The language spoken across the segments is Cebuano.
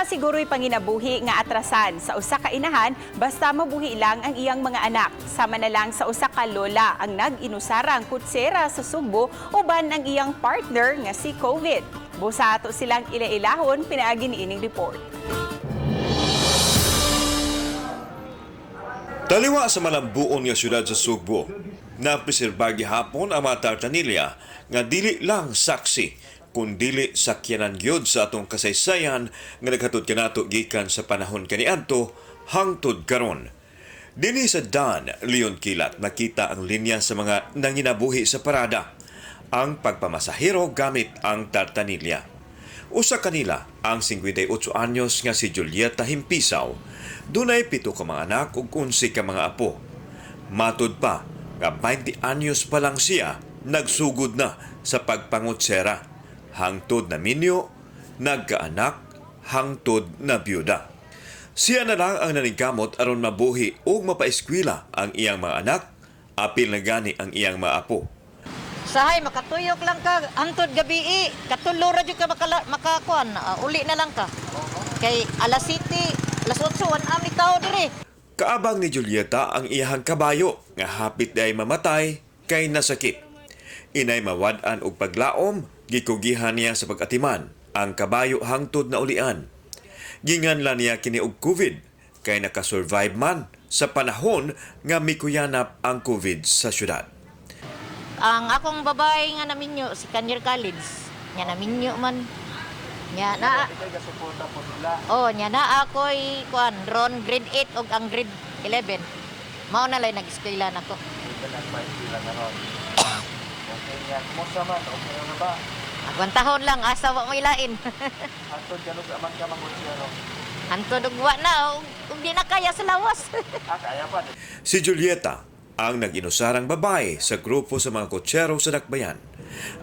Wala siguro'y panginabuhi nga atrasan sa usa ka inahan basta mabuhi lang ang iyang mga anak. Sama na lang sa usa ka lola ang nag-inusarang kutsera sa Sugbo uban ang iyang partner nga si COVID. Busa ato silang ila-ilahon pinaagi niining report. Taliwa sa malambuon nga syudad sa Sugbo, napreserbar gihapon ang mga tartanilya nga dili lang saksi kun dili sakyanan gyud sa atong kasaysayan nga naghatod kanato gikan sa panahon kaniadto hangtod karon. Dinhi sa Dan Leon Kilat, nakita ang linya sa mga nanginabuhi sa parada, ang pagpamasahero gamit ang tartanilya. Usa kanila ang 58 anyos nga si Julieta Himpisaw. Dunay 7 ka mga anak ug 11 ka mga apo. Matud pa nga 20 anyos pa lang siya, nagsugod na sa pagpangutsera. Hangtod na minyo, nagkaanak, hangtod na byuda. Siya na lang ang naningkamot aron mabuhi ug mapaeskwela ang iyang mga anak, apil na gani ang iyang mga apo. Sahay makatuyok lang ka hantod gabi, katulo ra jud ka makakuan, uli na lang ka. Kay alas 7, alas 8 wan ami tao diri. Kaabang ni Julieta ang iyahang kabayo nga hapit ay mamatay kay nasakit. Inay mawad-an og paglaom, gikugihan niya sa pag-atiman ang kabayo hangtod na ulian. Ginganlan niya kini og COVID kay nakasurvive man sa panahon nga mikuyanap ang COVID sa syudad. Ang akong babae nga naminyo si Kanyar College. Nya naminyo man. Nya na. Oh, nya na ako'y kuan ron grade 8 og ang grade 11. Mao na lay nag-eskwela nako. Okay niya. Kumusta man? Okay na ba? Agwantahon lang asa wa mo ilain. Hantod ganun sa man ka mangutsero. Hantod og wa na og di na kaya sa lawas. Ah, kaya pa. Si Julieta ang nag-inusarang babae sa grupo sa mga kutsero sa Dakbayan.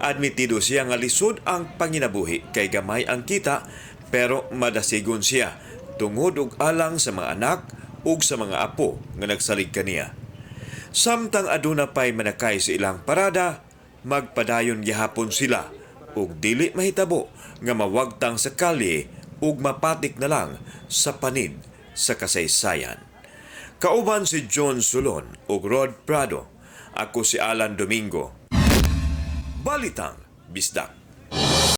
Admitido siya nga lisod ang panginabuhi kay gamay ang kita, pero madasigon siya tungod og alang sa mga anak ug sa mga apo nga nagsalig kaniya. Samtang aduna pay manakay sa ilang parada, magpadayon gihapon sila ug dili mahitabo nga mawagtang sa kalye ug mapatik na lang sa panid sa kasaysayan. Kauban si John Solon ug Rod Prado. Ako si Alan Domingo. Balitang Bisdak.